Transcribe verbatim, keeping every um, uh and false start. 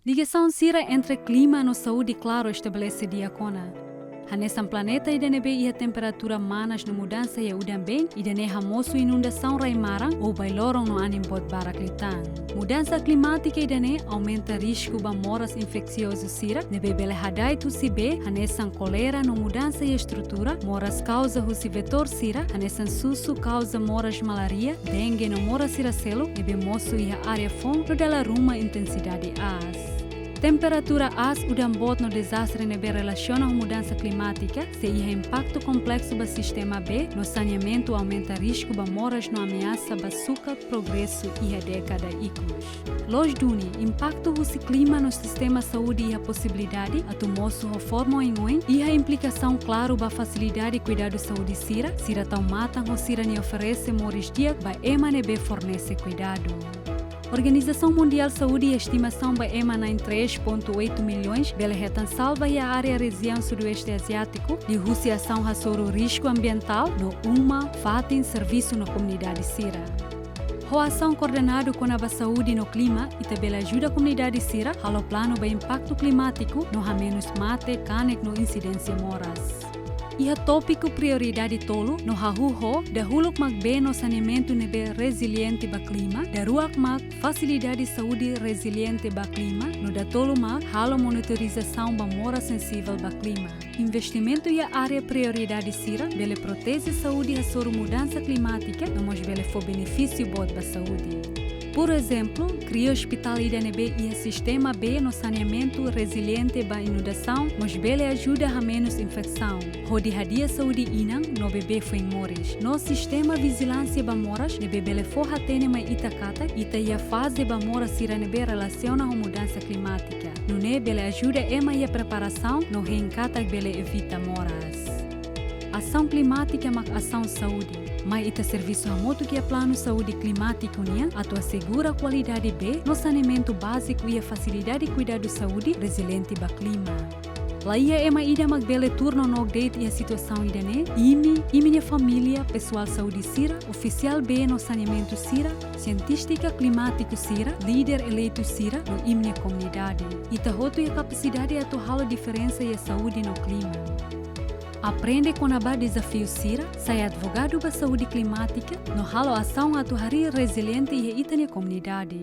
Ligasaun sira entre klima no saúde klaru estabelese di'ak ona. Hanesan planeta ida ne'ebé iha temperatura manas no mudansa iha udan-been, ida-ne'e hamosu inundasaun rai-maran ou bailoron no anin boot barak liután. Mudansa klimátika ida-ne'e aumenta risku ba moras infeksiozu sira ne'ebé bele hada'et husi bee, hanesan kólera no mudansa iha estrutura, moras kauza husi vetór sira, hanesan susu kauza moras malária, dengue no moras sira seluk ne'ebé mosu iha área foun no dala ruma intensidade aas. Temperatura aas, udan boot no dezastre ne'ebé relasiona ho mudansa klimátika sei iha impaktu kompleksu ba sistema bee no saneamentu, aumenta risku ba moras no ameasa ba sukat progresu iha dékada ikus. Loos duni, impaktu husi klima no sistema saúde iha posibilidade atu mosu ho forma oin-oin, iha implikasaun klaru ba fasilidade kuidadu saúde sira, sira tau matan ho sira-nia oferese moris di'ak ba ema ne'ebé fornese kuidadu. Organizasaun Mundiál Saúde estimasaun ba ema na'in três ponto oito milhões bele hetan salva iha área rejiaun Sudoeste Aziátiku, liuhusi asaun hasoru risku ambientál no uma, fatin, servisu no komunidade sira. Ho asaun koordenadu kona-ba saúde no klima, ita bele ajuda komunidade sira halo planu ba impaktu klimátiku no hamenus mate, kanek no insidénsia moras. Iha tópiku prioridade tolu no hahú ho: dahuluk mak bee no saneamentu ne'ebé reziliente ba klima, daruak mak fasilidade saúde reziliente ba klima, no datolu mak halo monitorizasaun ba moras sensivel ba klima. Investimentu iha área prioridade sira bele proteje saúde hasoru mudansa klimátika, no mós bele fó benefísiu boot ba saúde. Porezemplu, kria ospitál ida ne'ebé iha sistema bee no saneamentu reziliente ba inundasaun mós bele ajuda hamenus infeksaun, hodi hadi'a saúde inan no bebé foin moris, no sistema vijilánsia ba moras ne'ebé bele fó hatene mai ita katak ita iha faze ba moras sira ne'ebé relasiona ho mudansa klimátika. Nune'e bele ajuda ema iha preparasaun no hein katak bele evita moras. Asaun klimátika mak asaun saúde. Mai ita servisu hamutuk iha planu saúde klimátiku nian atu asegura kualidade bee no saneamentu báziku iha fasilidade kuidadu saúde reziliente ba klima. Laiha ema ida mak bele tuur nonook de'it iha situasaun ida-ne'e: imi, imi-nia família, pesoál saúde sira, ofisiál bee no saneamentu sira, sientístika klimátiku sira, líder eleitu sira no imi-nia komunidade. Ita hotu iha kapasidade atu halo diferensa iha saúde no klima. Aprende kona-ba dezafiu sira, sai advogadu ba saúde klimátika, no halo asaun atu harii reziliente iha ita-nia komunidade.